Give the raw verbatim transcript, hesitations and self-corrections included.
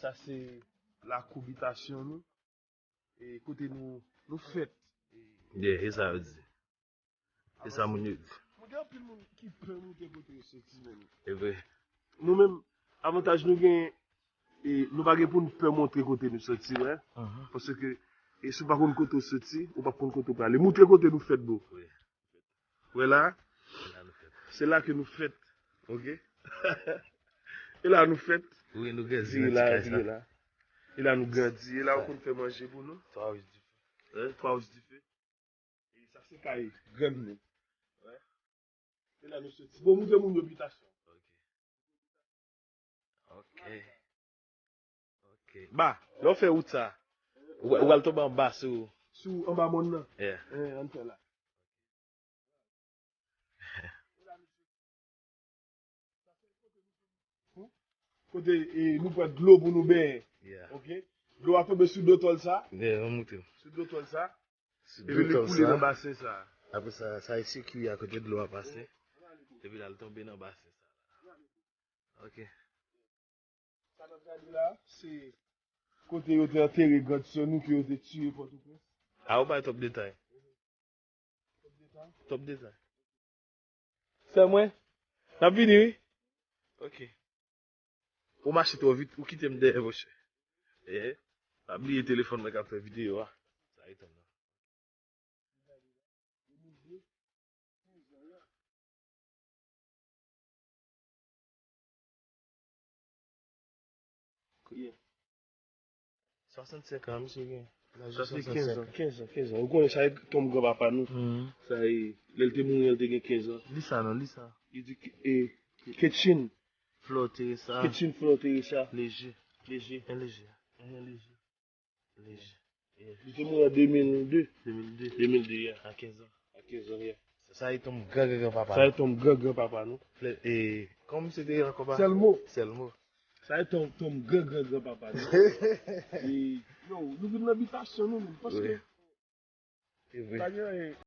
Sa se lakou bitasyon nou. E kote nou, nou fèt. Yeah, e sa yo di. E sa moun yo di. Mwen gen anpil moun ki pè montre kote yo soti menm. E vre. Nou menm, avantaj nou gen, e, nou pa gen pou n pè montre kote nou soti, wè. Paske, e, si w pa konn kote w soti, ou p ap konn kote w prale. Montre kote nou fèt, bro. Wi. Wè la, se la ke nou fèt. Ok? E la nou fèt. Wi, nou grandi nan ti kay sa. E la nou grandi. E la ou konn fè manje pou nou. Twa wouch dife. Hein? Twa wouch dife. E sa se kay grann nou. Wè. E la nou soti. Bon, montre moun yo bitasyon. Ok. Ok. Ok. Ba, lè w fè wout sa, ou, ou al tonbe anba sou. Sou anba mòn nan. Yeah. Eh, ann fè la. Kote, e, nou pran dlo pou nou benyen. Yeah. Ok? Dlo a tonbe sou do tòl sa. Yeah, mwen montre w. Sou do tòl sa. Sou do tòl sa. Epi li koule nan basen sa. Apre sa, sa e sikwi a kote dlo a pase. Epi l al tonbe nan basen sa. Ok. Sa n ap gade la, se kote yo te antere grandsè nou ke yo te tiye Pòtoprens. A, ou bay twòp detay. Twòp detay. Sè mwen, n ap vini, wi. Ok. Ou mache twò vit, ou kite m dèyè, monchè. Eh, pa bliye telefòn mwen k ap fè videyo a. Sa etan nan. Yeah. Swasannsenk an, misye gen. Laj de swasannsenk an. Sa se kenz an, kenz an, kenz an. Ou konnen sa e tonm granpapa nou. Mhm. Sa e, lè l te mouri, lè l te gen kenz an. Li sa non, li sa. Li di, e, Ketchin. Flore Teresa. Ketchin Flore Teresa. Leje. Leje. En leje. En leje. Leje. Li te mouri an de mil de. De mil de. De mil de, yeah. A kenz an. A kenz an, yeah. Sa e tonm gran gran granpapa. Sa e tonm gran granpapa nou. Flè, e, kòman misye te rele ankò, pa? Sèlmo. Sèlmo. Sa e tonm, tonm gran gran granpapa nou. E, yo, nou vin nan bitasyon nou menm, paske. Wi. Se vre. Pa gen anyen.